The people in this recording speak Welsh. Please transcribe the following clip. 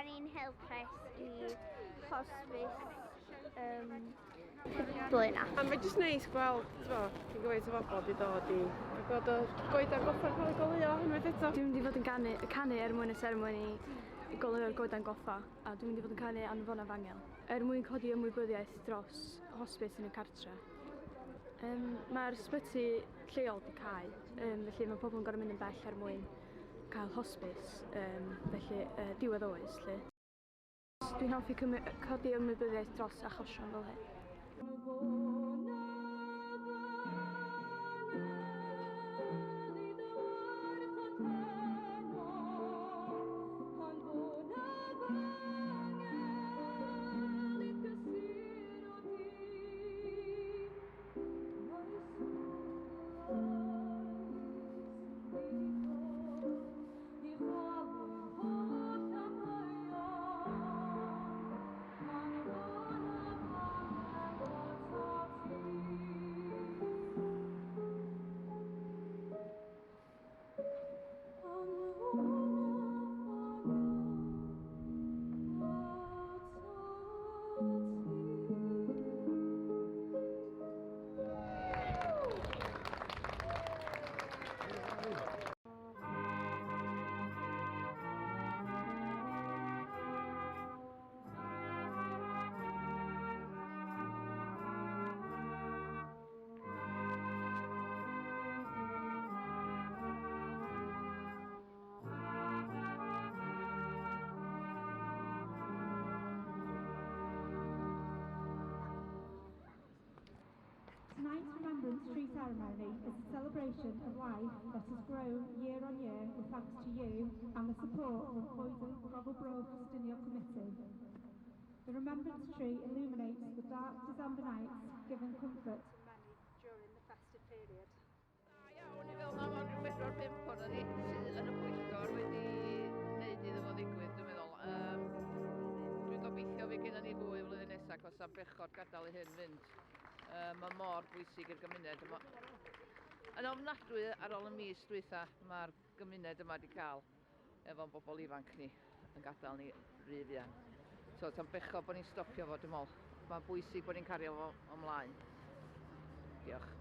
Da ni'n hel pres i hospice Blaena. A mae jyst neis gweld, t'mo', cyn gymaint o bobl 'di dod i a gweld y goedan goffa'n cael ei goleuo unwaith eto. Dwi'n mynd i fod yn ganu, canu er mwyn y seremoni goleuo'r goedan goffa a dwi'n mynd i fod yn canu Anfonaf Angel er mwyn codi ymwybyddiaeth dros hospice yn y cartre. Mae'r ysbyty lleol 'di cau, felly mae pobl yn gorfod mynd yn bell er mwyn cael hospice, felly diwedd oes 'lly. Dwi'n hoffi codi ymwybyddiaeth dros achosion fel hyn. Tonight's Remembrance Tree Ceremony is a celebration of life that has grown year on year with thanks to you and the support from Coedwig Gofal Bro Ffestiniog Committee. The Remembrance Tree illuminates the dark December nights, giving comfort to many during the festive period. Da iawn i fel 'na ma' ryw bedwar pump ohonon ni sydd yn y pwyllgor wedi neud iddo fo ddigwydd dwi'n meddwl. Yym dwi'n gobeithio fydd gennon ni fwy flwyddyn nesa 'cos am bechod gadael i hyn fynd. Yym mae mor bwysig i'r gymuned. Ma' yn ofnadwy ar ôl y mis dwytha ma'r gymuned yma 'di cael efo'n bobl ifanc ni yn gadael ni rhy fuan. So ta'n bechod bod ni'n stopio fo dwi'n meddwl. Mae'n bwysig bod ni'n cario fo ymlaen. Diolch.